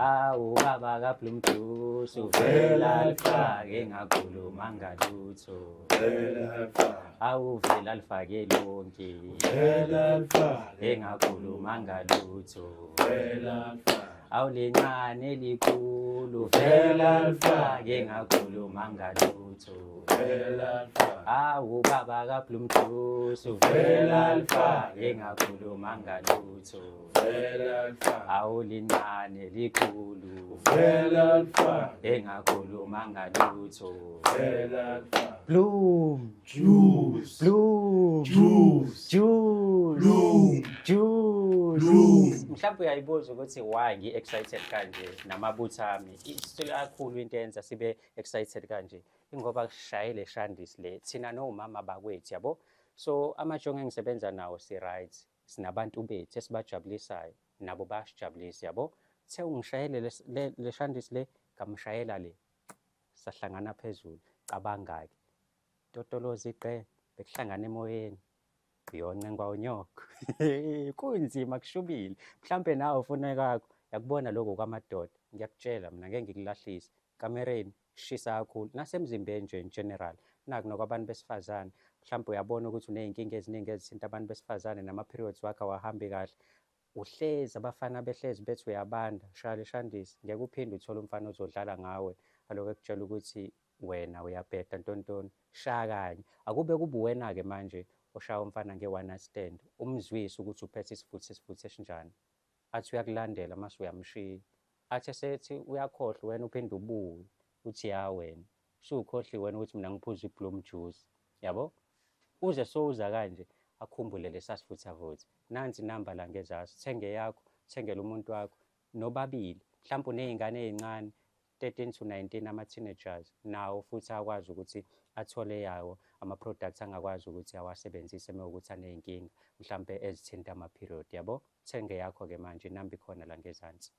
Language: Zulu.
Awu baba kaBloom Juice uvela alifake engakhulumanga lutho. Vela alifake. Awu vela alifake lonke. Vela alifake. Engakhulumanga lutho. Vela alifake. Awu lincane likhulu vela alifake engakhulumanga lutho. Vela alifake. Awu baba kaBloom Juice uvela alifake engakhulumanga lutho. Vela alifake. Awu lincane likhulu Vela alifake. engakhulumanga lutho. Vela alifake. Bloom, Juice. bloom, Juice. juice, Bloom. juice. Bloom. Mhlawumbe uyayibuza ukuthi why ngi-excited kanje namabutho ami. Isitshela kakhulu into eyenza sibe excited kanje. Ingoba kushaye le shandisi le thina nomama bakwethu yabo. So amajongo engisebenza nawo si right. Sinabantu bethu esibajabulisayo nabo bayasijabulisa yabo. Uthe ungishayele le shandisi le ngamshayela le sahlangana phezulu. Cabanga-ke totoloza iqe bekuhlangana emoyeni uyoncengwa unyoko kunzima kushubile mhlampe nawe ufuna kwakho yakubona lokho kwamadoda ngiyakutshela mina ngeke ngikulahlise kamereni kushisa kakhulu nasemzimbeni nje in general naku nokwabantu besifazane mhlampe uyabona ukuthi uney'nkinga eziningi ezithinta abantu besifazane nama-periods wakho awahambi kahle uhlezi abafana behlezi bethi uyabanda shaya leshandisi ngeke uphinde uthole umfana ozodlala ngawe alokhu ekutshela ukuthi wena uyabheda ntontoni shaya kanye akube kube uwena-ke manje oshaya umfana nge-one night stand umzwise ukuthi uphethe isivuthu isivuthu esinjani athi uyakulandela mase uyamshiya athi esethi uyakhohlwa wena uphinde ubuye uthi ya wena usukhohliwe wena ukuthi mina ngiphuza i-bloom juice yabo uze sowuza kanje akhumbule lesasivuthavutha nansi inamba la ngezasi thenge yakho thengele umuntu wakho nobabili mhlawumbe uney'ngane ey'ncane 13 to 19 ama-teenagers nawo futhi akwazi ukuthi athole yawo ama-products angakwazi ukuthi awasebenzise uma kuwukuthi aney'nkinga mhlampe ezithinta ama-period yabo. Thenge yakho-ke manje inamba ikhona la ngezansi.